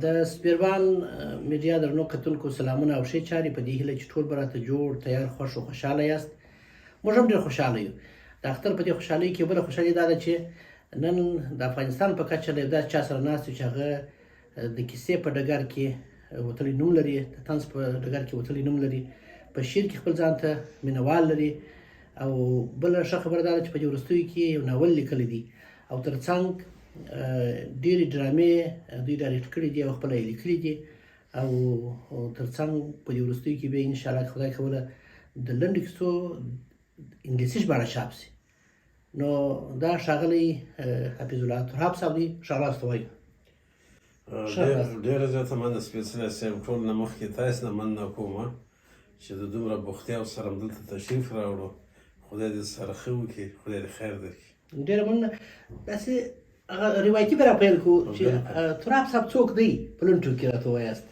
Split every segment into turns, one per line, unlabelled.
د سپیروان میډیا درنو کتونکو سلامونه او ښې چارې. په دې هیله چې ټول به راته جوړ تیار، خوښ او خوشحاله یاست. موږ هم ډېر خوشحاله یو. د اختر په دې خوشحالۍ کې بله خوشحالي دا ده چې نن د افغانستان په کچه له یو داسې چا سره ناست یو چې هغه د کیسې په ډګر کې وتلی نوم لري، د طنز په ډګر کې وتلی نوم لري، په شعر کې خپل ځان ته مینوال لري، او بله ښه خبره دا ده چې په دې وروستیو کې یو ناول لیکلی دی او ترڅنګ ډېرې ډرامې دوی ډایرکټ کړې دي او خپله یې لیکلي دي، او ترڅنګ په دې وروستیو کې به انشاءالله که خدای کوله د لنډو کیسو انګلیسي ژباړه چاپ شي. نو دا ښاغلی حفیظ الله تراب صاحب دی. ښه راغلاست وایو.
ډېره زیاته مننه سپېڅلی صاحب. ټول نه مخکې تاسې نه مننه کوم چې د دومره بوختیاو سره هم دلته تشریف راوړو. خدای دې سره ښه وکړي، خدای دې خیر درکړي.
ډېره مننه. داسې هغه روایتي به را پیل کړو چې تراب صاحب څوک دی، په لنډو کې راته ووایاست.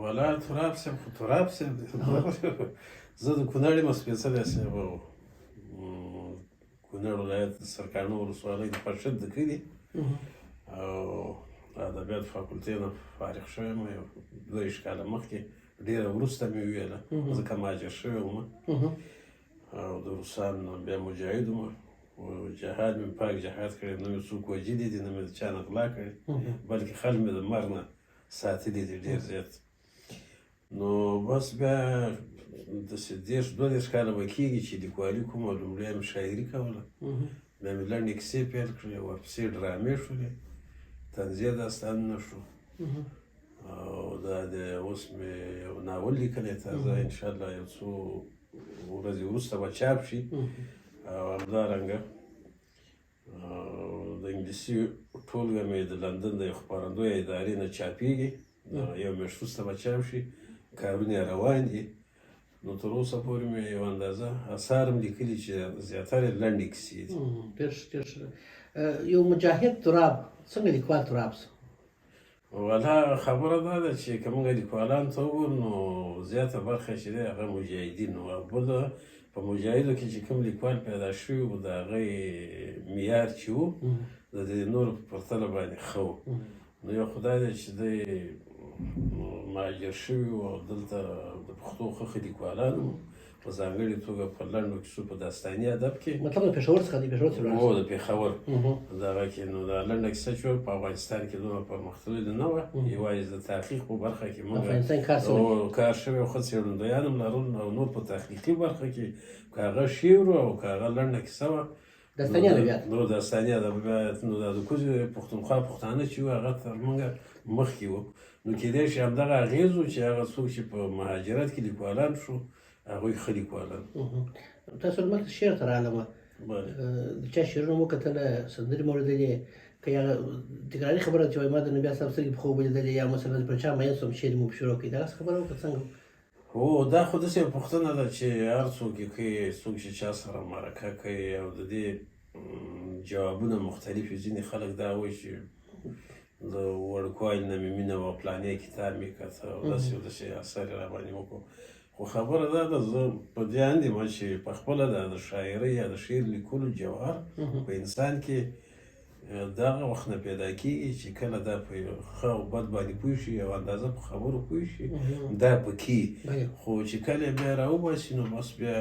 ولا تراب صاحب خو تراب صاحب دی. زه د کونړ یم سپېڅلی صاحب، او کونړ ولایت د سرکانو ولسوالۍ د پرشد د کلي او ادبیات فاکولتې نه فارغ شوی یم یو 22 کاله مخکې. ډېره وروسته مې وویله ځکه مهاجر شوی وم او د روسانو بیا مجاهد وم. جهاد مې پاک جهاد کړی، نه مې څوک وژلي دي، نه مې د چا نه غلا کړې، بلکې خلک مې د مرګ نه ساتلي دي ډېر زیات. نو بس بیا داسې 30 32 کاله به کېږي چې لیکوالي کوم. لومړی مې شاعري کوله، بیا مې لنډې کیسې پیل کړې، ورپسې ډرامې شولې، طنزیه داستانونه شو، او دا د اوس مې یو ناول لیکلی تازه، انشاءالله یو څو ورځې وروسته به چاپ شي. او همدارنګه د انګلیسي ټولګه مې د لندن د یو خپرندوی ادارې نه چاپیږي، یو میاشت وروسته به چاپ شي، کارونه یې روان دي. نو تر اوسه پورې مې یو اندازه اثار هم لیکلي چې زیاتره یې لنډې کیسې دي.
ډېر ښه، ډېر ښه. یو مجاهد تراب څنګه لیکوال تراب شو؟
ولا خبره دا ده چې که موږ لیکوالان ته وګورو نو زیاته برخه چې دی هغه مجاهدین وو، او بل په مجاهدو کې چې کوم لیکوال پیدا شوي وو د هغې معیار چې و د دې نورو په پرتله باندې ښه و. نو یو خدای دی چې دی مهاجر شوي وو او دلته د پښتو ښه ښه لیکوالان وو، په ځانګړې توګه په لنډو کیسو په داستاني ادب کې.
مطلب د پېښور څخه دی، پېښور څخه
وو د پېښور دغه کې. نو دا لنډه کیسه چې په افغانستان کې دومره پرمختللې نه وه، یوازې د تحقیق په برخه کې موږ کار شوی او ښه څېړندویان هم لرل، او نور په تحقیقي برخه کې که هغه شعر و او که هغه لنډه کیسه وه،
داستاني ادبیات.
نو داستاني ادبیات نو دا د کوزې پښتونخوا پښتانه چې وو هغه تر موږ مخکې وو. نو کېدای شي همدغه اغېز و چې هغه څوک چې په مهاجرت کې لیکوالان شو هغوی ښه لیکوالان.
تاسو مخکې شعر ته راغلم، د چا شعرونه مو کتله، سندرې مو اورېدلې، که یا تکراري خبره چې وایي ما د نبي صاحب سترګې په خوب ولیدلې، یا مثلا پر چا مین شوم شعر مو شروع کړي، دغسې خبره وکړه څنګه؟
هو، دا خو داسې یوه پوښتنه ده چې هر څوک یې کوي، څوک چې چا سره مرکه کوي، او د دې جوابونه مختلف وي. ځینې خلک دا وایي چې د وړوکوالي نه مې مینه وه، پلانې کتاب مې کته او داسې او داسې اثر یې راباندې وکړو. خو خبره دا ده، زه په دې اند یم چې په خپله د شاعرۍ یا د شعر لیکلو جوهر په انسان کې دغه وخت نه پیدا کېږي چې کله دا په ښه او بد باندې پوه شي، یو اندازه په خبرو پوه شي، دا پکې. خو چې کله یې بیا راوباسي نو بس بیا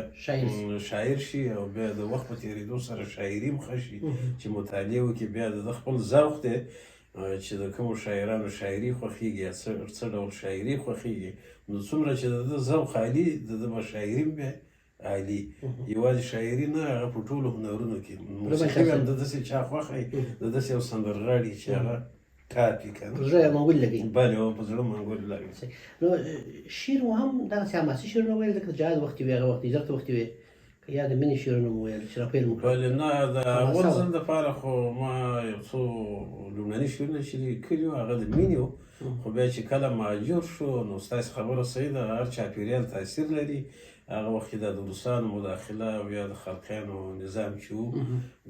شاعر شي، او بیا د وخت په تېرېدو سره شاعري هم ښه شي چې مطالعه وکړي. بیا د ده خپل ذوق دی چې د کومو شاعرانو شاعري خوښېږي یا څه ډول شاعري خوښېږي. نو څومره چې د ده ذوق عالي، د ده به شاعري هم بیا عالي. یوازې شاعري نه، هغه په ټولو هنرونو کې، موسیقي هم د داسې چا خوښه وي، د داسې یو سندرغاړي چې هغه ټاپ وي که نه،
په زړه یې منګول لګوي.
بله، هو، په زړه منګول لګوي.
نو شعر مو هم دغسې حماسي شعرونه ویل، ځکه د جهاد وخت وي، هغه وخت هجرت وخت وي، که یا د مینې شعرونه مو ویل چې راپیل مو کړل؟
بله نه، د اول ځل دپاره خو ما یو څو لومړني شعرونه چې لیکلي وو هغه د مینې وو. خو بیا چې کله مهاجر شو نو ستاسې خبره صحیح ده، هر چاپېریال تاثیر لري. هغه وخت کې دا د روسانو مداخله او یا د خلقیانو نظام چې وو،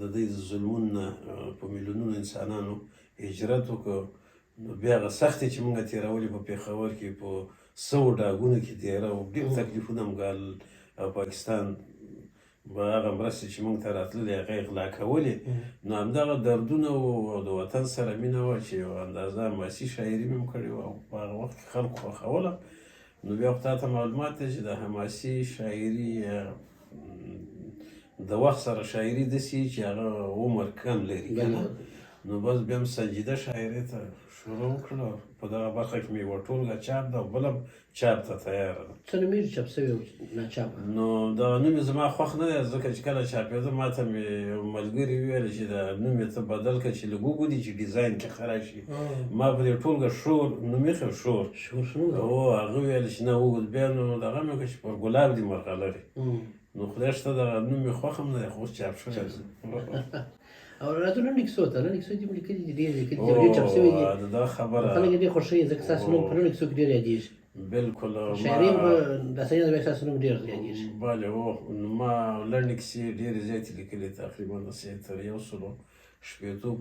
د دوی د ظلمونو نه په میلیونونو انسانانو هجرت وکړ. نو بیا هغه سختې چې موږ تېرولې په پېښور کې په سوو ډاګونو کې دېره وو، ډېر تکلیفونه هم ګالل، او پاکستان به هغه مرستې چې موږ ته راتللې هغه یې غلا کولې. نو همدغه دردونه وو او د وطن سره مینه وه چې یوه اندازه حماسي شاعري مې هم کړې وه او په هغه وخت کې خلکو خوښوله. نو بیا خو تاته معلومات دی چې د حماسي شاعري د وخت سره شاعري داسې چې هغه عمر کم لري که نه، نو بس بیا هم سنجیده شاعرۍ ته شروع وکړه. په دغه برخه کې مې یوه ټولګه چاپ ده او بله هم چاپ ته تیاره ده.
څه نومېږي چاپ شوې او ناچاپه؟
نو دغه نوم یې زما خوښ نه دی، ځکه چې کله چاپېده ما ته مې یو ملګري وویل چې دا نوم یې ته بدل کړه چې لږ وګوري چې ډیزاین کې ښه راشي. ما په دې ټولګه شور نوم ایښی و، شور.
شور ښه نوم دی.
هو، هغه ویل چې نه اوږد. بیا نو دغه مې وکړه چې پر ګلاب دي مرغلرې. نو خدای شته دغه نوم مې خوښ هم نه دی، خو اوس چاپ شوی دی.
او راځو لنډې کیسو ته. لنډې کیسې دې هم لیکلي دي، ډېرې لیکلي دي او ډېر چاپ شوي دي.
دا خبره
خلک یې ډېر خوښوي، ځکه ستاسو نوم په لنډو کیسو کې ډېر یادېږي.
بالکل.
شاعري هم په داستاني ادبیاتو کې ستاسو نوم ډېر یادېږي.
بله، هو، نو ما لنډې کیسې ډېرې زیاتې لیکلي، تقریبا داسې تر 160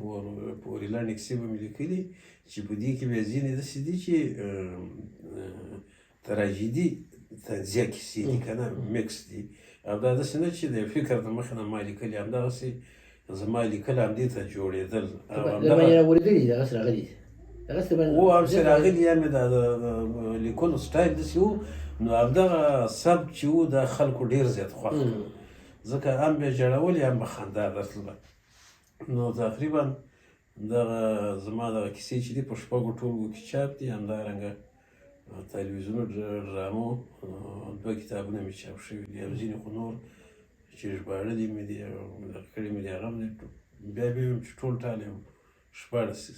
پورې لنډې کیسې به مې لیکلي، چې په دې کې بیا ځینې داسې دي چې تراژیدي تجزیه کیسې دي که نه، مکس دي. او دا داسې نه چې د فکر د مخې نه ما لیکلي، همدغسې زما لیکل همدې ته جوړېدل.
درباندې راغورېدلي دي، دغسې راغلي دي، دغسې درباندې
و همسې راغلي، یا مې دا د لیکلو سټایل داسې و. نو همدغه سبک چې و دا خلکو ډېر زیات خوښ کړ، ځکه هم به یې ژړولې هم به خندا درتله. نو تقریبا دغه زما دغه کیسې چې دي په 6 ټولګو کې چاپ دي. همدارنګه تلویزیوني ډرامو 2 کتابونه مې چاپ شوي دي، او ځینې خو نور چې ژباړلي مې دي او دغه کړي مې دي هغه هم دي. بیا بیا ویم چې ټول ټال یې 16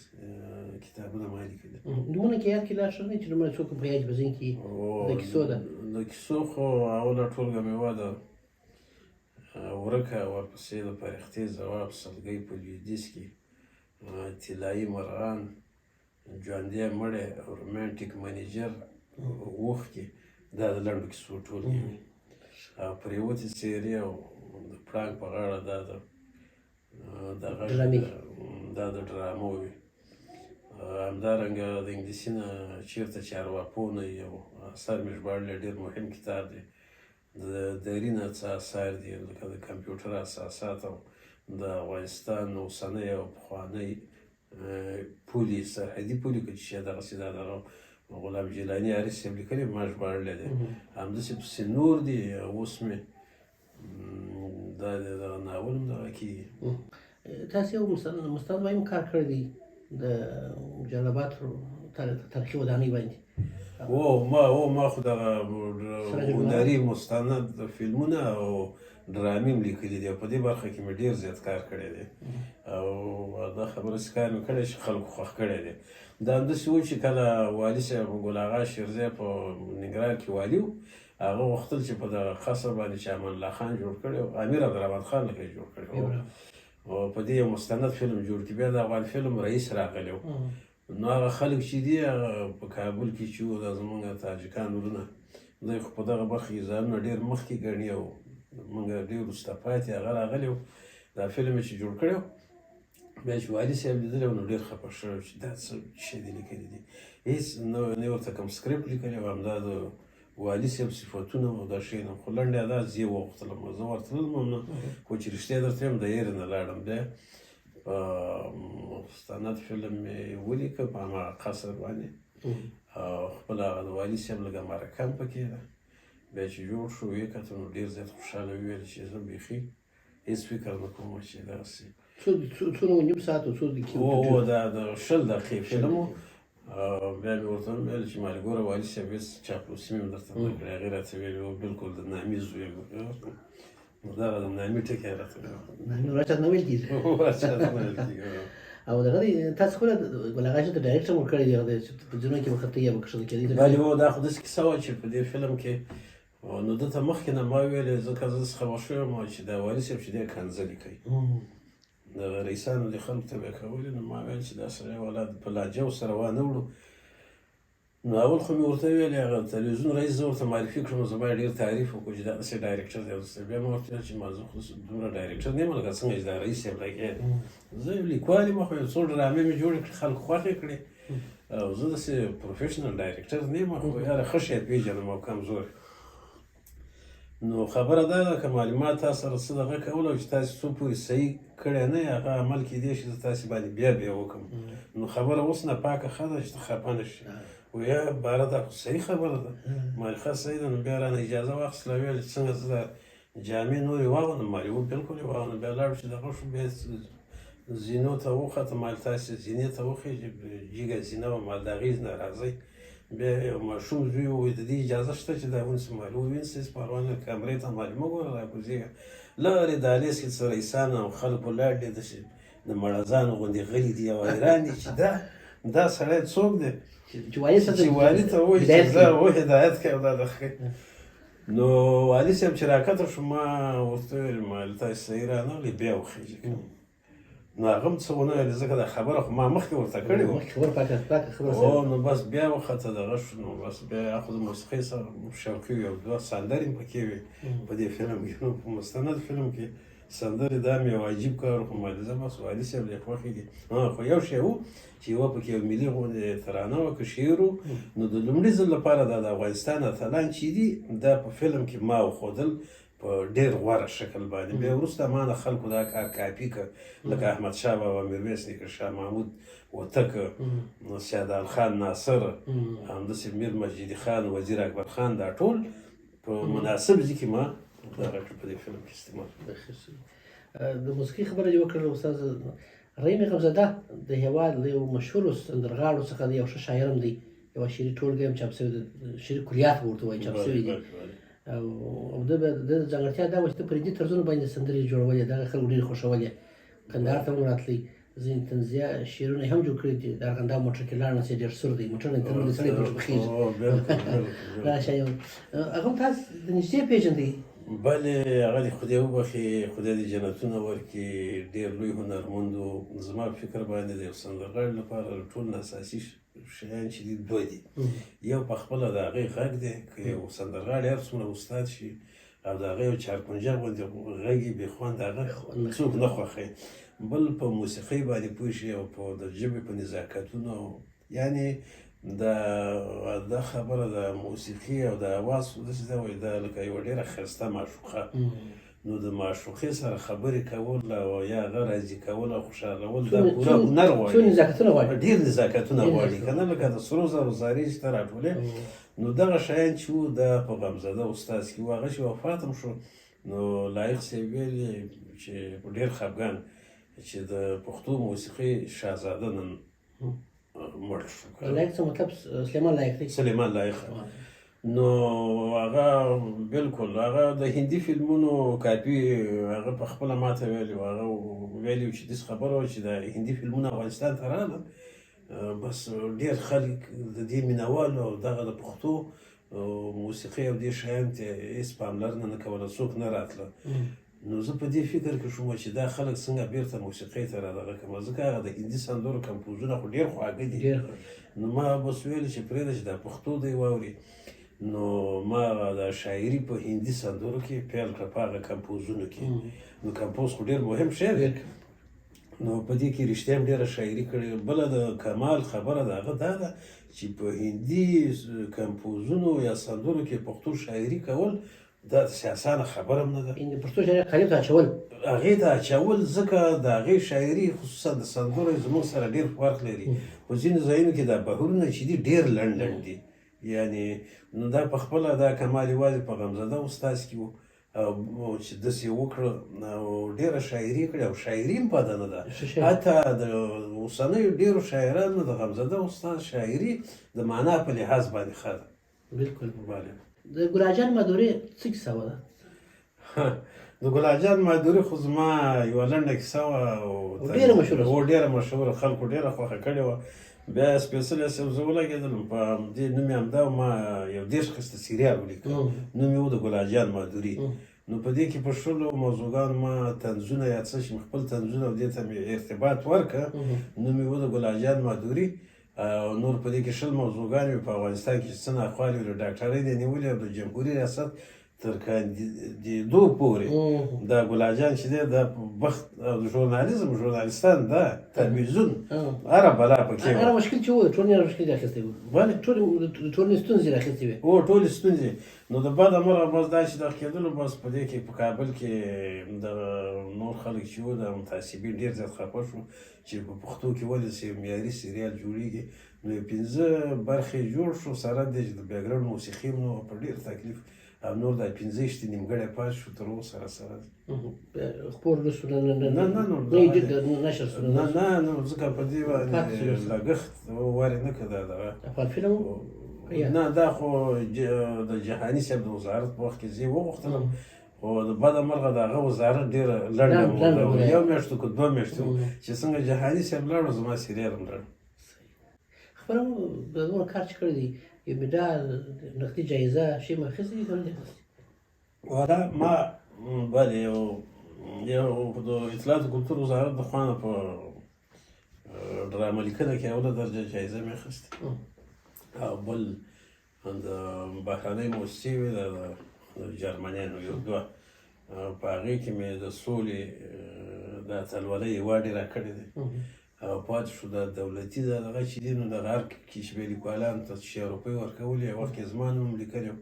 کتابونه ما لیکلي.
نومونه کې یاد کې لا ښه نه چې نومونه څوک په یاد په ذهن کې د کیسو ده.
د کیسو خو اوله ټولګه مې وه د ورکه، ورپسې د فرښتې ځواب، سلګۍ په لویدیځ کې، طلایي مرغان، ژوندی مړی، رومانټیک منیجر، اوښکې، دا د لنډو کیسو ټولګې وې. او پرېوتې څېرې او د پړانګ په غاړه دا د دغه دا د ډرامو وې. همدارنګه د انګلیسي نه چېرته چې ارواپوه نه یو اثر مې ژباړلی، ډېر مهم کتاب دی. د دري نه څه اثار دي لکه د کمپیوټر اساسات او د افغانستان اوسنۍ او پخوانۍ پولې، سرحدي پولې که چې دغسې دا دغه غلام جیلاني عارف صاحب لیکلی، ما ژباړلی دی. همداسې پسې نور دي. اوس مې دا دی دغه ناول هم دغه کېږي.
تاسې یو مستند باندې هم کار کړی دی، د جلال اباد تاریخي ودانۍ باندې.
هو، ما خو دغه هنري مستند فلمونه او ډرامې هم لیکلي دي، او په دې برخه کې مې ډېر زیات کار کړی دی. او دا خبره چې کار مې کړی چې خلکو خوښ کړی دی. دا همداسې و چې کله والي صاحب ګل اغا شیرزی په ننګرهار کې والي و، هغه غوښتل چې په دغه قصر باندې چې امان الله خان جوړ کړی و، امیر عبدالرحمن خان لکه یې جوړ کړی و، او په دې یو مستند فلم جوړ کړي. بیا د افغان فلم رئیس راغلی و. نو هغه خلک چې دي هغه په کابل کې چې وو، دا زمونږ تاجکان ورونه، دوی خو په دغه برخه کې ځانونه ډېر مخکې ګڼي او موږ ډېر وروسته پاتې. هغه راغلی و، دا فلم یې چې جوړ کړی و، بیا چې والي صاحب لیدلی و نو ډېر خفه شوی چې دا څه شی دې لیکلي دي، هېڅ نه ورته کوم سکرپټ لیکلی و، همدا د والي صاحب صفتونه او دا شی نه. خو لنډه دا زه یې وغوښتلم، زه ورتللم هم نه، خو چې رښتیا درته وایم د یېرې نه لاړم. بیا په مستند فلم مې ولیکه په هماغه قصر باندې، او خپله هغه د والي صاحب لږه مرکه هم پکې ده. بیا چې جوړ شو ویې کتل نو ډېر زیات خوشحاله، وویل چې زه بیخي هېڅ فکر نه کوم چې دغسې
څونه و، نیم ساعت و، څو دقیقې
و؟ دا د 20 دقیقې فلم و. بیا مې ورته وویل چې مالې ګوره والي صاحب هېڅ چاپلوسي مې هم درته نه کړې. هغې راته ویلي و بلکل د نامي زوی یم، نو دغه د نامي ټکی راته
نامي ورا چاته نه ویل کېږي.
ورا چاته نه ویل کېږي.
او دغه دی تاسو خپله ګل اغا چې ته ډایرکټ هم ورکړی دی، هغه چې په ځینو کې به خطي یا به کښته کېدی.
بلې هو، دا خو داسې کیسه وه چې په دې فلم کې نو ده ته مخکې نه ما ویلې، ځکه زه څه خبر شوی یم چې دا والي صاحب چې دی کنځلې کوي، دغه رئیسانو دې خلکو ته به یې کولې. نو ما ویل چې دا سړی والا په لهجه ورسره وانه وړو. نو اول خو مې ورته ویلې هغه تلویزیون رئیس زه ورته معرفي کړم، زما یې ډېر تعریف وکړو چې دا داسې ډایرکټر دی. بیا مې ورته ویل چې ما زه خو دومره ډایرکټر نه یم لکه څنګه چې دا رئیس صاحب لګیا دی، زه یو لیکوال یم، خو یو څو ډرامې مې جوړې کړې، خلکو خوښې کړې، او زه داسې پروفیشنل ډایرکټر نه یم، خو یاره ښه شی پېژنم او کمزوری. نو خبره دا ده که معلومات تاسو سره څه دغه کول او چې تاسو څو پورې صحیح کړی نه یې، هغه عمل کېدای شي زه تاسې باندې بیا بیا وکړم. نو خبره اوس نه پاکه ښه ده چې ته خفه نه شې. ویا باره دا خو صحیح خبره ده. ما ښه صحیح ده. نو بیا رانه اجازه واخیستله، ویل چې څنګه زه دا جامې نورې واغوندم؟ ما ویل بالکل یې واغوندم. بیا لاړو چې دغه شو، بیا زینو ته وخته، مال تاسې زینې ته وخېژئ، جګه زینه وه، مال د هغې نه راځئ. بیا یو ماشوم زوی وویل د دې اجازه شته چې دا ونیسم؟ مال وونیسه، هېڅ پروا نه، کمرې ته مال مه ګوره، راکوزېږه. لرې دهلېز کې څه رئیسان او خلک ولاړ دي، داسې د مړزانو غوندې غلي دي او حیران دي چې دا سړی څوک دی
چې والي
چې والي ته ووایي چې زه و هدایت کوم دا د ښه. نو والي صاحب چې راکښته شو، ما ورته وویل مال تاسې صحیح رانغلي، بیا وخېژئ. نو هغه هم څه ونه ویل، ځکه دا خبره خو ما مخکې ورته کړې وه.
خبره پاکه پاکه خبره.
او نو بس بیا وخته دغه شو. نو بس بیا خو د موسیقۍ سره شوقي یو دوه سندرې هم پکې وې په دې فلم کې. نو په مستند فلم کې سندرې دا مې یو عجیب کار خو ما زه بس والي صاحب له خوښې دي. خو یو شی و چې یوه پکې یو ملي غوندې ترانه وه که شعر و. نو د لومړي ځل لپاره دا د افغانستان اتلان چې دي دا په فلم کې ما وښودل په ډېر غوره شکل باندې. بیا وروسته ما نه خلکو دا کار کاپي کړ، لکه احمدشاه بابا، میرویس نیکه، شاه محمود هوتک، سیادال خان ناصر، همداسې میر مسجدي خان، وزیر اکبر خان، دا ټول په مناسب ځای کې ما دغه کړ په دې فلم کې استعمال.
د موسیقي خبره دې وکړه استاد. رحیم غمزاده د هېواد له یو مشهورو سندرغاړو څخه دی، یو ښه شاعر هم دی، یوه شعري ټولګه هم چاپ شوې ده، شعري کلیات به ورته وایي، چاپ شوي دي. او د ځانګړتیا دا وه چې ده پردي طرزونو باندې سندرې جوړولې، دغه خلکو ډېرې خوښولې. کندهار ته هم راتلی، ځینې طنزیه شعرونه هم جوړ کړي دي. د ارغنداب موټر کې لاړ نه شي، ډېر سور دی موټر، نه تر نورې سړی پکې پخېږي. دا شی هغه هم تاسو د نږدې پېژندئ؟
بله، هغه دې خدای وبخښي، خدای دې جنتونه ورکړي، ډېر لوی هنرمند و. زما په فکر باندې د یو سندرغاړي لپاره له ټولو نه اساسي شیان چې دي دوه دي. یو په خپله د هغې غږ دی، که یو سندرغاړی هر څومره استاد شي او د هغې یو چارکنجه غوندې غږ یې بې خونده، هغه څوک نه خوښوي. بل په موسیقۍ باندې پوه شي او په د ژبې په نزاکتونو، یعنې دا خبره د موسیقي او د اواز داسې ده وایي دا لکه یوه ډېره ښایسته معشوقه. نو د معشوقې سره خبرې کول او یا هغه راضي کول او خوشحالول دا پوره هنر غواړي، ډېر نزاکتونه غواړي که نه، لکه د سرو زرو زارې چې ته راټولې. نو دغه شیان چې وو دا په غمزاده استاد کې وو. هغه چې وفات هم شو نو لایق صاحب ویلې چې په ډېر خفګان چې د پښتو موسیقۍ شاهزاده نن مړ شو.
لایق څه مطلب؟ سلیمان لایق دی.
سلیمان لایق. نو هغه بالکل هغه د هندي فلمونو کاپي هغه په خپله ماته ویلي وو. هغه ویلي چې داسې خبره وه چې د هندي فلمونه افغانستان ته راغله، بس ډېر خلک د دې مینهوال او دغه د پښتو موسیقۍ او دې شیانو ته هېڅ پاملرنه نه کوله، څوک نه راتله. نو زه په دې فکر کې شوم چې دا خلک څنګه بېرته موسیقۍ ته را دغه کړم، ځکه هغه د هندي سندرو کمپوزونه خو ډېر خواږه دي. نو ما بس ویل چې پرېږده چې دا پښتو دی واوري. نو ما دا شاعري په هندي سندرو کې پیل کړه، په هغه کمپوزونو کې. نو کمپوز خو ډېر مهم شی دی. نو په دې کې رښتیا هم ډېره شاعري کړې. بله د کمال خبره د هغه دا ده چې په هندي کمپوزونو یا سندرو کې پښتو شاعري کول دا داسې اسانه خبره هم نه ده.
یعنې پښتو شاعري قالب ته اچول،
هغې ته اچول، ځکه د هغې شاعري خصوصا د سندرو زموږ سره ډېر فرق لري. په ځینو ځایونو کې دا بهرونه چې دي ډېر لنډ لنډ دي، یعنې نو دا په خپله دا کمال یوازې په غمزاده استاد کې و او چې داسې یې وکړه او ډېره شاعري یې کړې او شاعري هم بده نه ده. حتی د اوسنیو ډېرو شاعرانو د غمزاده استاد شاعري د معنا په لحاظ باندې ښه ده.
بالکل.
بله.
د ګلاجان مادوري څه کیسه وه؟
د ګلاجان مادوري خو زما یوه لنډه کیسه وه او
ډېره مشهوره
شوه، ډېره مشهوره، خلکو ډېره خوښه کړې وه. بیا سپېڅلی صاحب زه ولګېدلم، په همدې نوم یې همدا ما یو 30 قسطه سریال ولیکه، نوم یې و د ګلاجان مادوري. نو په دې کې په 20 موضوعګانو ما طنزونه یا څه چې خپل طنزونه او دې ته مې ارتباط ورکړ، نوم یې و د ګلاجان مادوري. او نور په دې کې 20 موضوعګانې وې په افغانستان کې چې څه ناخوالې وې، له ډاکټرۍ نه نیولې او د جمهوري ریاست تر کاندیدو پورې دا ګلاجان چې دی دا بخت او ژورنالیزم، ژورنالیستان، دا تلویزیون، هره بلا پکې وه.
هره مشکل چې و، ټولنې هره مشکل یې راخیستی و.
بله.
ټولنې ستونزې یې راخیستې وې.
هو، ټولې ستونزې. نو د بده مرغه بس دا چې دغه کېدلو، بس په دې کې په کابل کې دغه نور خلک چې وو، دا متعصبین ډېر زیات خفه شو چې په پښتو کې ولې داسې یو معیاري سریال جوړېږي. نو یې 5 برخې جوړ شو، سره دې چې د بیکګراونډ موسیقي هم نه وه، په ډېر تکلیف او نور دا 25 نیمګړی پاتې شو، تر اوسه را سره دی.
خپور نه شو؟ نه نه
نه نه
نه، نه نشر شو؟
نه نه نه، ځکه په دې باندې لګښت ورې نه کړه دغه.
افغان فلم؟
نه، دا خو د جهاني صاحب د وزارت په وخت کې زه وغوښتلم، خو د بده مرغه د هغه وزارت ډېره لنډه موده وه، یو میاشت که 2 میاشتې، چې څنګه جهاني صاحب لاړو زما سریال هم لاړ.
خپله د دومره کار چې کړی دی، یو مډال، نقدي جایزه شی مو اخیستی دی که نه دی اخیستی؟
والا ما بله یو د اطلاعات کلتور وزارت د خوا نه په ډرامه لیکنه کې اوله درجه جایزه مې اخیستې، او بل د بهرنۍ موسسې وې، د جرمنیانو یو دوه، په هغې کې مې د سولې د اتلولۍ ایوارډ یې راکړی دی. او پاتې شو دا دولتي دا دغه چې دي، نو دغه هر کې چې به لیکوالانو ته چې روپۍ ورکولې، یو وخت کې زما نوم لیکلی و،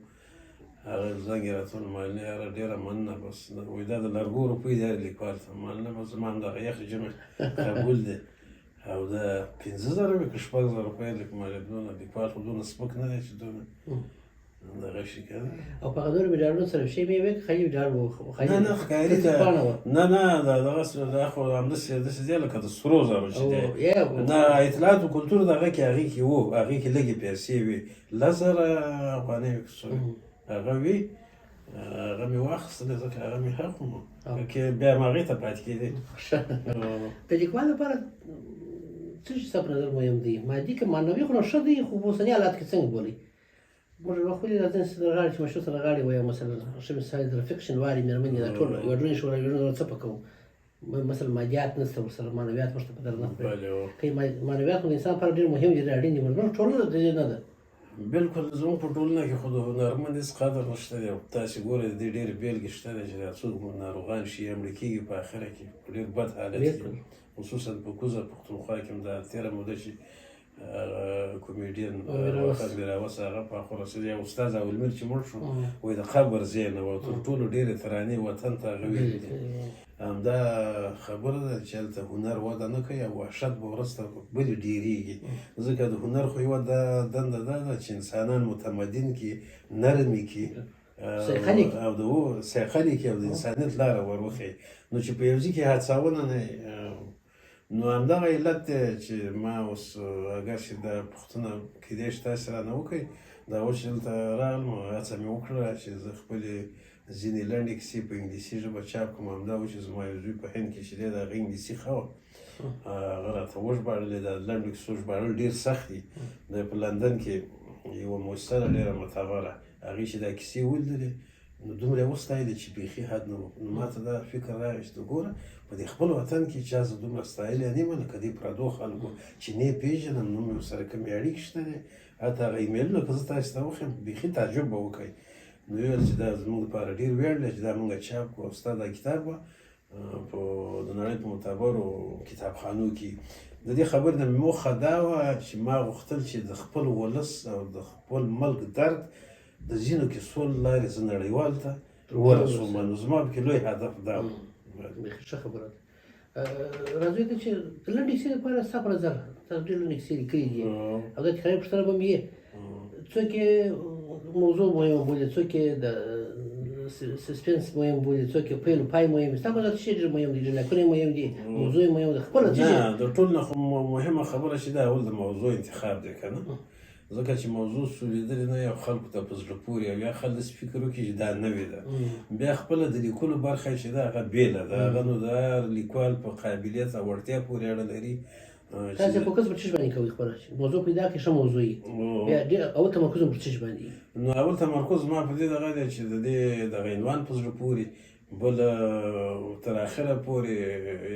هغه زنګ یې راته وویل، مال نه یاره ډېره مننه، بس وایي دا د لرګو روپۍ دی هر لیکوال ته. مال نه، بس زما هم دغه یخ ژمی قبول دی. او دا 5000 وې که 6000 روپۍ لیک، مال دونه لیکوال خو دونه سپک نه دی چې دونه دغه شي که نه.
او په هغه دونه مډالونو سره شی مې وې که خالي مډال و؟
نه نه، ښکاري ده. نه نه، دا دغه دا خو همداسې داسې دی لکه د سرو زرو چې دی. نه، اطلاعات و کلتور دغه کې هغې کې وو، هغې کې لږې پیسې وې، 10,000 افغانۍ وې که څو هغه وې، هغه مې واخیستلې ځکه هغه مې حق و، که بیا هم هغې ته پاتې کېدې.
د لیکوال لپاره څه شي ستا په نظر مهم دی؟ مادي که معنوي؟ خو نو ښه دی، خو په اوسني حالات کې څنګه بولئ؟ موږ وخت ولې راځي سندرغاړي چې مشهور سندرغاړي وایو، مثلا ښه مثال د رفیق شینواري مېرمنې، دا ټول ایوارډونه شول، ایوارډونه څه په کوو؟ مثلا مادیات نشته ورسره، معنویات موږ ته په درد نه خوري. که معنویات خو د انسان لپاره ډېر مهم دي، ډېر اړین دي، زموږ ټولنه د دې نه ده.
بالکل، زموږ په ټولنه کې خو د هنرمند هېڅ قدر نشته دی. تاسې ګورئ د دې ډېرې بېلګې شته دی چې دا څوک ناروغان شي یا مړه کېږي، په اخره کې په ډېر بد حالت کې، خصوصا په کوزه پښتونخوا کې هم دا تېره موده چې کومیډین میراوس هغه په خو رسېدی، استاد اولمیر چې مړ شو، وایي د قبر ځای نه و، تر ټولو ډېرې ترانې وطن ته هغه ویلې دي. همدا خبره ده چې هلته هنر وده نه کوي او وحشت به ورځ تر بلې ډېرېږي، ځکه د هنر خو یوه دنده دا ده چې انسانان متمدن کړي، نرم یې کړي او د سیقل یې کړي او د انسانیت لاره ور وښیي. نو چې په یو ځای کې هڅونه نه، نو همدغه علت دی چې ما اوس اګر چې دا پوښتنه کېدای شي تاسې رانه وکړئ، دا اوس چې دلته راغلم هڅه مې وکړه چې زه خپلې ځینې لنډې کیسې په انګلیسي ژبه چاپ کړم. همدا و چې زما یو زوی په هند کې چې دی، د هغه انګلیسي ښه وه، هغه راته وژباړلې. دا لنډو کیسو ژباړل ډېر سخت دي. دی په لندن کې یوه موسسه ده ډېره معتبره، هغې چې دا کیسې ولیدلې نو دومره یې وستایلې چې بیخي حد نه و. نو ما ته دا فکر راغی چې ته ګوره په دې خپل وطن کې چا زه دومره ستایلی نه یم لکه دې پردو خلکو چې نه یې پېژنم، نه مې ورسره کومې اړیکې شته دی. حتی هغه ایمیلونه که زه تاسې ته وښیم بیخي تعجب به وکړئ. نو ویل چې دا زموږ لپاره ډېر ویاړ دی چې دا موږ چاپ کړو او ستا دا کتاب به په د نړۍ په معتبرو کتابخانو کې. د دې خبرې نه مې موخه دا وه چې ما غوښتل چې د خپل ولس او د خپل ملک درد د ځینو کیسو له لارې زه نړیوال ته ورسوم. نو زما پکې لوی هدف دا و.
بیخي ښه خبره ده. راځو ته چې د لنډې کیسې لپاره ستا په نظر، تاسو ډېر لنډې کیسې لیکلې دي او دا تکراري پوښتنه به مې یې، څوک یې موضوع مهمه بولي، څوک یې د suspense مهم بولي، څوک یې پیل پای مهم، ستا په نظر څه شی ډېر مهم دي؟ ډایلاګونه مهم دي، موضوع یې مهمه ده، خپله څه شی؟
نه، د ټولو نه خو مهمه خبره چې ده اول د موضوع انتخاب دی که نه، ځکه چې موضوع سولېدلې نه او خلکو ته په زړه پورې او یا خلک داسې فکر وکړي چې دا نوې ده، بیا خپله د لیکلو برخه چې ده هغه بېله ده، هغه نو د هر لیکوال په قابلیت او وړتیا پورې اړه لري.
تاسې فوکس پر څه شي باندې کوئ؟ خپله موضوع پیدا کړئ، ښه موضوع یې، بیا ډېر اول تمرکز پر څه شي باندې؟
نو اول تمرکز ما په دې دغه دی چې د دې دغه عنوان په زړه پورې، بل تر اخره پورې،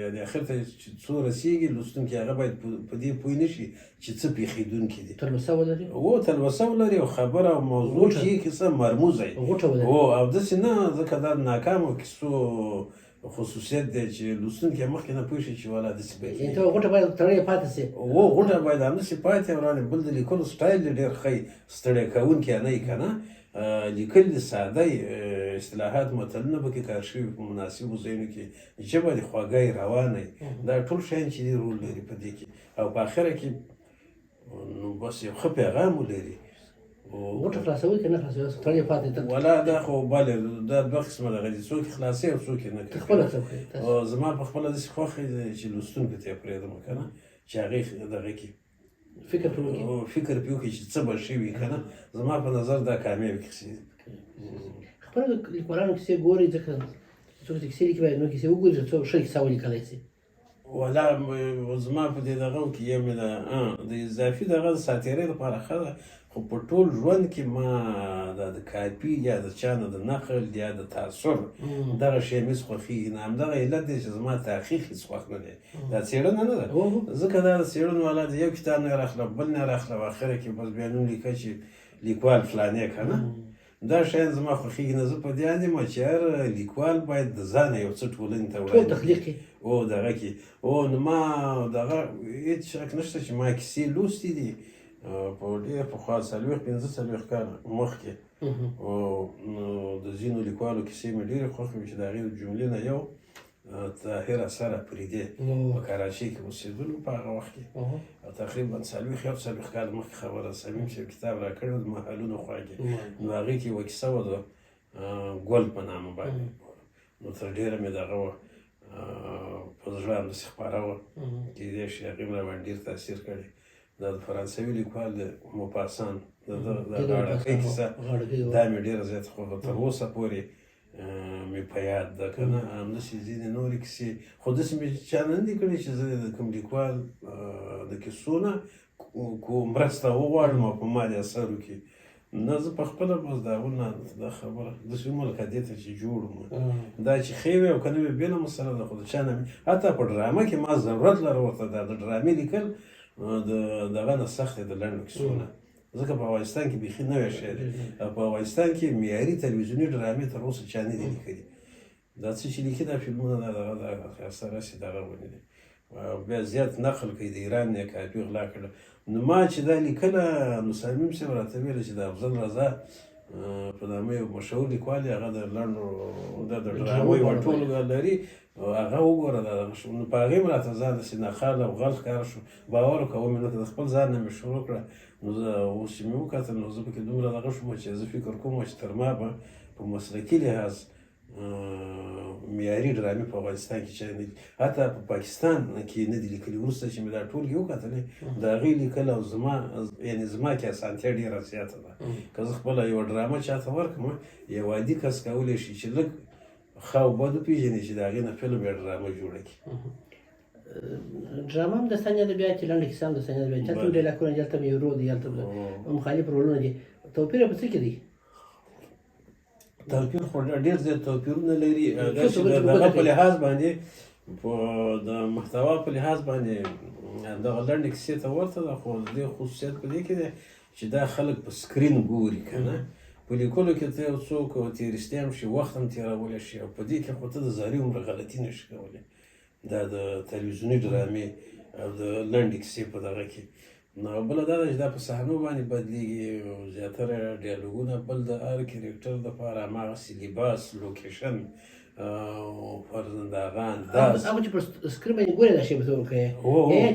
یعنې اخر ته چې څو رسېږي لوستونکي هغه باید په دې پوه نه شي چې څه پېښېدونکي دي.
تلوسه ولري.
و تلوسه ولري او خبره او موضوع چې کیسه مرموزه وي.
غوټه ولري.
او داسې نه، ځکه دا ناکامو کیسو خصوصیت دی چې لوستونکی مخکې نه پوه شي چې والا داسې به
یعنې ته غوټه باید تړلې پاتې شي.
و غوټه باید همداسې پاتې او بل د لیکلو سټایل دې ډېر ښه ستړی کوونکی نه وي که نه، لیکل دې ساده وي، اصطلاحات متلونه پکې کار شوي په مناسبو ځایونو کې، ژبه دې خوږه وي، روانه وي، دا ټول شیان چې دي رول لري په دې کې. او په اخره کې نو بس یو ښه پیغام ولري.
غوټه خلاصوي که نه خلاصوي، تړلې پاتې ته؟
ولا دا خو بله دا دوه قسمه دغه دي، څوک یې خلاصوي او څوک یې نه کوي.
خپله څه کوي؟
زما په خپله داسې خوښ دی چې لوستونکو ته یې پرېږدم که نه، چې هغې دغه کې
فکر پرې وکړي،
فکر پرې وکړي چې څه به ښه وي که نه. زما په نظر دا کامیابې کیسې دي.
خپله د لیکوالانو کیسې ګوري، ځکه څوک چې کیسې لیکي باید نور کیسې وګوري چې څوک ښه کیسه ولیکلی شي.
ولا زما په دې دغه کې یو مې د اضافي دغه د ساتېرۍ لپاره ښه ده، خو په ټول ژوند کې ما دا د کاپي یا د چا نه د نقل یا د تاثر دغه شی مې هېڅ خوښېږي نه. همدغه علت دی چې زما تحقیق هېڅ خوښ نه دی، دا څېړنه نه ده، ځکه دا د څېړنو والا د یو کتاب نه راخله بل نه راخله، په اخره کې بس بیا نوم لیکه چې لیکوال فلانی که نه. دا شیان زما خوښېږي نه. زه په دې اند یم چې هر لیکوال باید د ځانه یو څه ټولنې ته وړاندې
ټول تخلیق کړي.
او دغه کې او نو ما دغه هېڅ شک نشته چې ما کیسې لوستې دي په ډېر پخوا 40 45 کاله مخکې، او د ځینو لیکوالو کیسې مې ډېرې خوښې وې چې د هغې جملې نه یو طاهر اثر اپریدی په کراچۍ کې اوسېدلو په هغه وخت کې، او تقریبا 40 41 کاله مخکې خبره، صمیم صاحب کتاب راکړی و د محلونو خوا کې، نو هغې کې یوه کیسه وه د ګل په نامه باندې، نو تر ډېره مې دغه وه په زړه همداسې خپره وه، کېدای شي هغې مې راباندې ډېر تاثیر کړی. دا د فرانسوي لیکوال د موپاسان د غاړهکۍ کیسه، دا مې ډېره زیاته خوښه، تر اوسه پورې مې په یاد ده که نه. همداسې ځینې نورې کیسې خو داسې مې چا نه دي کړې چې زه د کوم لیکوال د کیسو نه کوم مرسته وغواړم او په ما دې اثر وکړي، نه زه په خپله بس د هغو نه دا خبره داسې وم لکه دې ته چې جوړ وم، دا چې ښې وي او که نه وي بېله مسله ده، خو د چا نه مې حتی په ډرامه کې ما ضرورت لره ورته، دا د ډرامې لیکل د دغه نه سخت دی د لنډو کیسو نه، ځکه په افغانستان کې بیخي نوی شی دی. په افغانستان کې معیاري تلویزیوني ډرامې تر اوسه چا نه دي لیکلي، دا څه چې لیکي دا فلمونه دا دغه دا ښایسته رسي دغه غوندې دی، بیا زیات نقل کوي د ایران نه یې کاپي غلا کړله. نو ما چې دا لیکله نو صمیم صاحب راته ویل چې د افضل رضا په نامه یو مشهور لیکوال دی، هغه د لنډو د ډرامو یوه ټولګه لري، هغه وګوره دا دغه شو. نو په هغې هم راته ځان داسې ناخاله او غل ښکاره شو، باور وکړه ومې نه کړه، د خپل ځان نه مې شروع کړه. نو زه اوس چې مې وکتل نو زه پکې دومره دغه شوم چې زه فکر کوم چې تر ما به په مسلکي لحاظ معیاري ډرامې په افغانستان کې چا نه دي، حتی په پاکستان کې نه دي لیکلي. وروسته چې مې دا ټولګې وکتلې د هغې لیکل او زما یعنې زما کې اسانتیا ډېره زیاته ده. که زه خپله یوه ډرامه چاته ورکړم یو عادي کس کولی شي چې لږ ښه او بد وپېژني چې د هغې نه فلم یا ډرامه جوړه کړي.
ډرامه هم داستاني ادبیات دي، لنډې کیسه هم داستاني ادبیات دي، هلته هم ډایلاګونه دي، هلته هم یو رول دی، هلته هم مخالف رولونه دي. توپیر یې په څه کې دی؟
توپیر خو ډېر زیات توپیرونه لري. دا چې د دغه په لحاظ باندې د محتوا په لحاظ باندې دغه لنډې کیسې ته ورته ده، خو د دې خصوصیت په دې کې دی چې دا خلک په سکرین ګوري که نه. په لیکلو کې ته یو څوک تېرېستی هم شي، وخت هم تېرولی شي، او په دې کې خو ته د ذرې عمره غلطي نه شي کولی. دا د تلویزیوني ډرامې او د لنډې کیسې په دغه کې. نو بله دا ده چې دا په صحنو باندې بدلېږي، زیاتره ډیالوګونه، بل د هر کرکټر دپاره هماغسې لباس، لوکیشن، فرزنداغان، انداز.
هغه چې په سکرین باندې ګورې دا شی به ته ورکوې،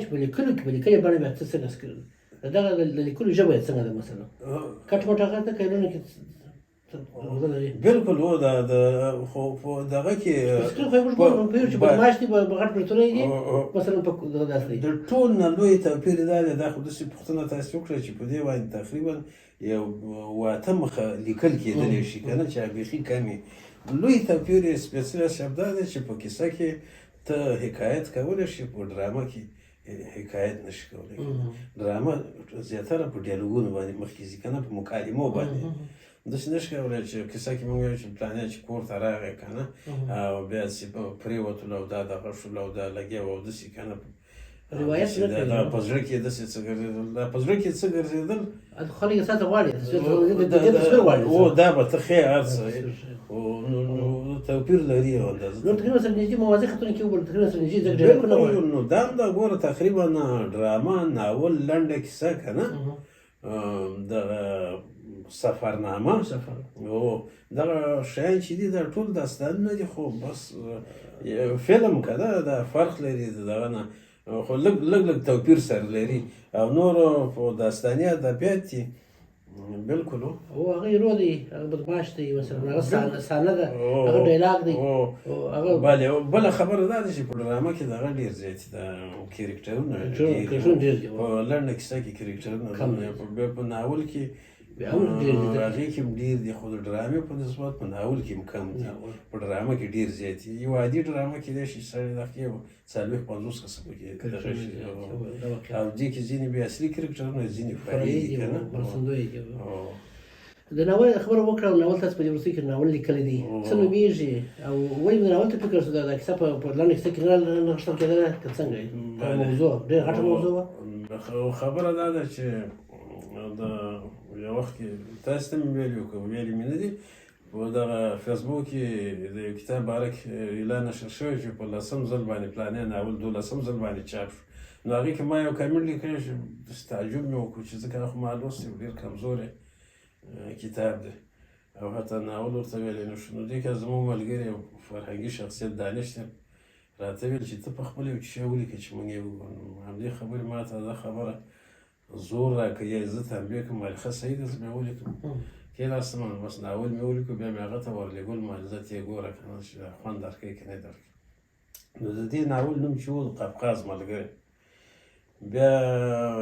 چې په لیکلو کې په لیکلې بڼه بیا ته څنګه سکرین دغه د لیکلو ژبه یې څنګه ده؟ مثلا کټ مټ هغه ده که لونه کې
بالکل هو دا د خو په دغه کې
سکرین خو یې موږ ګورو پوهېږو چې بدمعاش دي، غټ برېتونه یې دي، مثلا په دغه داسې دی.
د ټول نه لوی توپیر دا دی، دا خو داسې پوښتنه تاسې وکړه چې په دې باندې تقریبا یو 8 مخه لیکل کېدلی شي که نه، چې بیخي کمې. لوی توپیر یې سپېڅلی صاحب دا دی چې په کیسه کې ته حکایت کولی شې، په ډرامه کې حکایت نشي کولی. ډرامه زیاتره په ډیالوګونو باندې مخکې ځي که نه، په مکالمو باندې. داسې نه شي کولی چې کیسه کې مونږ یو چې پلانی چې کور ته راغی که نه، او بیا چې پرېوتلو او دا دغه شول او دا لګیا وو او داسې که نه،
روایت نه کوي.
دا په زړه کې داسې څه ګرځېدل، دا په زړه کې څه ګرځېدل،
خلک یې ساته غواړي، تصویر غواړي.
او دا به ته ښې هر څه نو توپیر لري یو اندازه.
نو تقریبا سره نږدې موازي خطونه کې وګورو، تقریبا سره نږدې ځکه ډېر
غواړي. نو دا هم دا ګوره تقریبا ډرامه، ناول، لنډه کیسه که نه، دغه سفرنامه او دغه شیان چې دي دا ټول داستانونه دي، خو بس فلم که ده دا فرق لري دغه نه، خو لږ لږ لږ توپیر سره لري. او نور په داستاني ادبیات دي بالکل.
او هغه هیرو دی، هغه بدمعاش دی مثلا، هغه صحنه ده، هغه ډایلاګ دی،
هغه بله بله خبره دا ده چې په ډرامه کې دغه ډېر زیات ده کرکټرونه
ډېر دي،
په لنډه کیسه کې کرکټرونه کم، په ناول کې
هم ډېر دي،
هغې کې هم ډېر دي، خو د ډرامې په نسبت په ناول کې هم کم دي، په ډرامه کې ډېر زیات دي. یو عادي ډرامه کېدای شي سړی دغه 40-50 کسه پکې دغه شي، او دې کې ځینې بیا اصلي کرکټرونه ځینې فرعي دي که نه،
مرستندوی دي. د ناول خبره وکړه، ناول تاسو په دې وروستیو کې ناول لیکلی دی، څه نومېږي او ولې د ناول ته فکر شو؟ دا کیسه په لنډه کیسه کې نه نغښتل کېدله که څنګه؟ موضوع ډېره غټه موضوع وه.
خبره دا ده چې د یو وخت کې تاسو ته مې ویلي وو که ویلي مې نه دي، په دغه فیسبوک کې د یو کتاب باره کې اعلان نشر شوی چې په 10 ځل باندې پلانی ناول 12 ځل باندې چاپ شو. نو هغې کې ما یو کمنټ لیکلی چې داسې تعجب مې وکړو چې ځکه خو ما لوستی و، ډېر کمزوری کتاب دی او حتی ناول ورته ویلی نه شو. نو دې کې زموږ ملګری او فرهنګي شخصیت دانش صاحب راته ویل چې ته په خپل یو شی ولیکه چې موږ یې وګورو. همدې خبرې ما ته دا خبره زور راکړ، یا زه تنبیه کړم، ویل ښه صحیح ده زه بیا ولیکم. کېناستم بس ناول مې ولیکو، بیا مې هغه ته ورلېږل، ما زه ته یې ګوره که نه چې دا خوند درکوي که نه درکوي. نو د دې ناول نوم چې و د قفقاز ملګری. بیا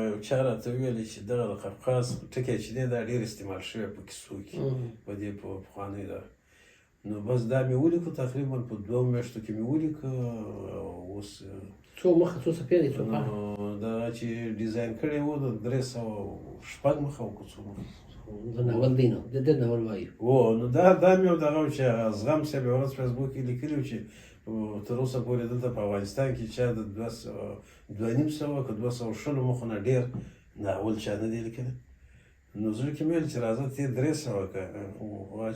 یو چا راته وویل چې دغه د قفقاز ټکی چې دی دا ډېر استعمال شوی په کیسو کې، په دې په پخوانۍ ده. نو بس دا مې ولیکو، تقریبا په 2 میاشتو کې مې ولیکه. اوس
څو مخه، څو صفحې دی، څو پاڼې؟
دا چې ډیزاین کړی و د 306 مخه او که څو مخه
د ناول دی، نو د ناول وایي.
نو دا مې یو دغه و چې زغم صاحب یوه ورځ فیسبوک کې لیکلي و چې تر اوسه پورې دلته په افغانستان کې چا د 250 که 220 مخو نه ډېر ناول چا نه دی لیکلی. نو زړه کې مې ویل چې راځه ته 300 که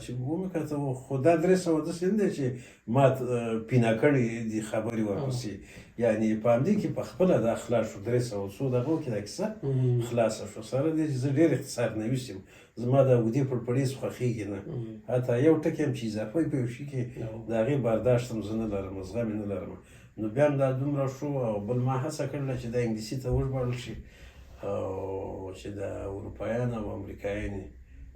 چې ومې کته، خو دا 300 داسې نه دی چې ما پینا کړې دي خبرې ورپسې، یعنې په همدې کې په خپله دا خلاص شو، 300 څو دغو کې دا کیسه خلاصه شو. سره دې چې زه ډېر اختصار نویس یم، زما دا اوږدې پړپړې خوښېږي نه، حتی یو ټکی هم چې اضافه وي په یو شي کې د هغې برداشت هم زه نه لرم، زغم یې نه لرم. نو بیا هم دا دومره شو. او بل ما هڅه کړله چې دا انګلیسي ته وژباړل شي او چې د اروپایان او امریکایان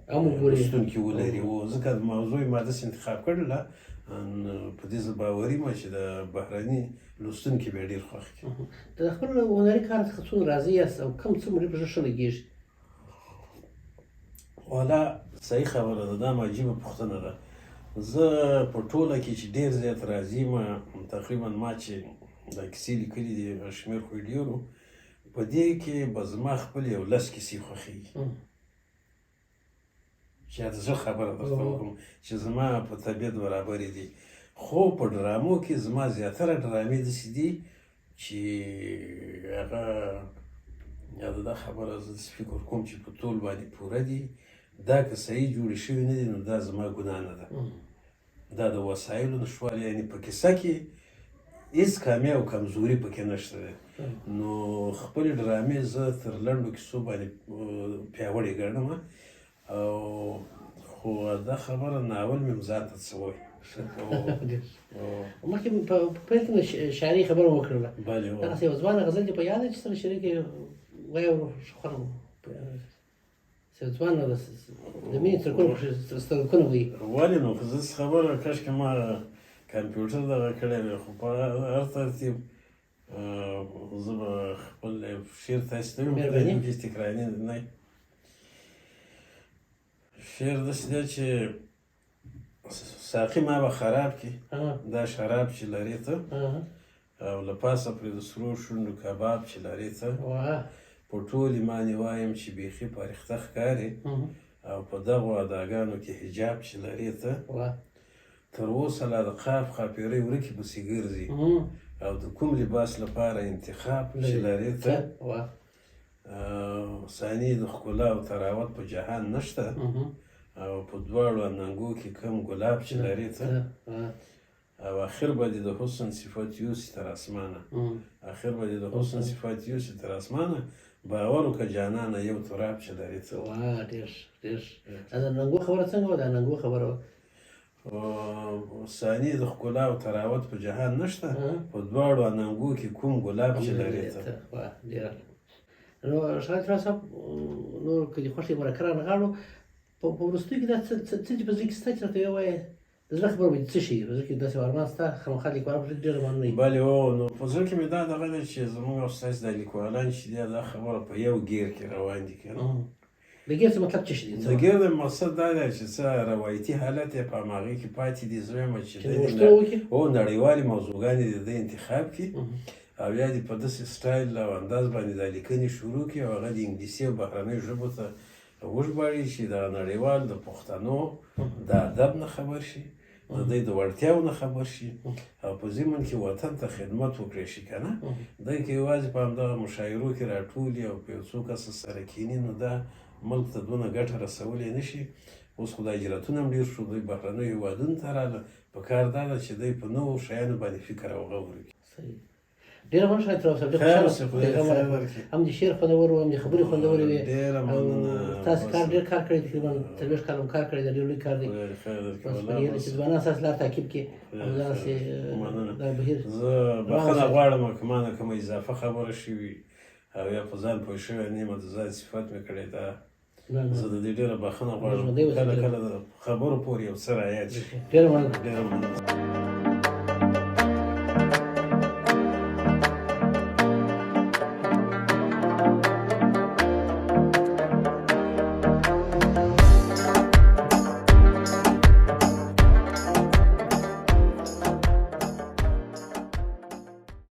لوستونکي ولري، ځکه موضوع یې ما داسې انتخاب کړله، په دې زه باوري یم چې د بهرني لوستونکي به یې ډېر خوښ کړي.
د خپل هنري کار څخه څومره راضي یاست او کوم څه مو ډېر په زړه ښه لګېږي؟
والا صحیح خبره ده، دا هم عجیبه پوښتنه ده. زه په ټوله کې چې ډېر زیات راضي یم، تقریبا ما چې دا کیسې لیکلي دي شمېر خو یې ډېر و، په دې کې به زما خپل یو 10 کیسې خوښېږي چې د زړه خبره درته وکړم چې زما په طبیعت برابرې دي. خو په ډرامو کې زما زیاتره ډرامې داسې دي چې هغه یا دا خبره زه داسې فکر کوم چې په تول باندې پوره دي، دا که صحیح جوړې شوې نه دي نو دا زما ګناه نه ده، دا د وسایلو نشتوالی، یعنې په کیسه کې هېڅ کمی او کمزوري پکې نشته دی. نو خپلې ډرامې زه تر لنډو کیسو باندې پیاوړې ګڼم. او خو دا خبره ناول مې هم ځان ته څه وایي.
مخکې په پیل کې شاعري خبره وکړله،
بله
دغسې یو ځوانه غزل دې په یاد دی چې سره شاعري کې وایي ښه ځوان د مینې څرکونه سترګکونه وایي.
ولې نو زه څه خبره کاشکې ما کمپیوټر دغه کړی وی، خو په هر ترتیب زه به خپل شعر تاسو ته ووایم چې تکراري نه شعر داسې دی چې ساقي ما به خراب کړي دا شراب چې لرې ته، او له پاسه پرې د سرو شونډو کباب چې لرې ته، په ټول ایمان یې وایم چې بیخي پرښته ښکارې، او په دغو اداګانو کې حجاب چې لرې ته، تر اوسه لا د قاف ښاپېرۍ ورکې پسې ګرځي، او د کوم لباس لپاره انتخاب چې لرې ته، ثاني د ښکلا او تراوت په جهان نشته، او په دواړو اننګو کې کوم ګلاب چې لرې ته، او اخر به دې د حسن صفت یوسي تر اسمانه، اخر به دې د حسن صفت یوسي تر اسمانه، باور وکړه جانانه یو تراب چې لرې ته.
واه، ډېر ډېر. دا د اننګو خبره څنګه وه؟ د اننګو خبره وه.
ثاني د ښکلا او تراوت په جهان نشته، په دواړو اننګو کې کوم ګلاب چې لرې ته.
واه، ډېر. نو ښاغلی تراب صاحب، نور که دې خوښه مرکه رانغاړو، په وروستیو کې دا څه چې په زړه کې سته چې راته ووایې، د زړه خبره به دې څه شي؟ په زړه کې داسې ارمان سته، خامخا لیکوالان په زړه کې ډېر ارمانونه وي.
بلې، هو، نو په زړه کې مې دا دغه دی چې زموږ او ستاسې دا لیکوالان چې دي، دا خبره په یو ګیر کې روان دي که نه.
د ګیر څه مطلب څه شي دی؟
د ګیر د مقصد دا دی چې څه روایتي حالت یې په هماغې کې پاتې دي. زه وایم چې هو نړیوالې موضوعګانې دې دی انتخاب کړي، او یا دې په داسې سټایل او انداز باندې دا لیکنې شروع کړي، او هغه د انګلیسي او بهرنیو ژبو ته وژباړي چې دغه نړیوال د پښتنو د ادب نه خبر شي، د دوی د وړتیاو نه خبر شي، او په ضمن کې وطن ته خدمت وکړي شي که نه. دوی که یوازې په همدغه مشاعرو کې راټولي او په یو څو کسه سره کښېني، نو دا ملک ته دونه ګټه رسولی نه شي. اوس خو دا هجرتونه هم ډېر شو، دوی بهرنیو هېوادونو ته راغله. په کار دا ده چې دوی په نوو شیانو باندې فکر او غور وکړي.
ډېره مننه ښاغلی تراب صاحب، ډېر خوشحاله، هم د شعر خوندور و، هم د خبرې خوندورې وې.
ډېره مننه.
تاسو کار ډېر کار کړی، تقریبا 40 کاله مو کار کړی دی، ډېر لوی کار دی. بس په دې هیله چې ځوانان ستاسو لار تعقیب کړي او دغسې دا بهیر.
زه بخښنه غواړم که ما نه کومه اضافه خبره شوي او یا په ځان پوه شوی نه یم، د ځان صفت مې کړی دا، زه د دې ډېره بخښنه غواړم. کله کله د خبرو پورې یو څه رایاد شي.
ډېره مننه.
ډېره مننه.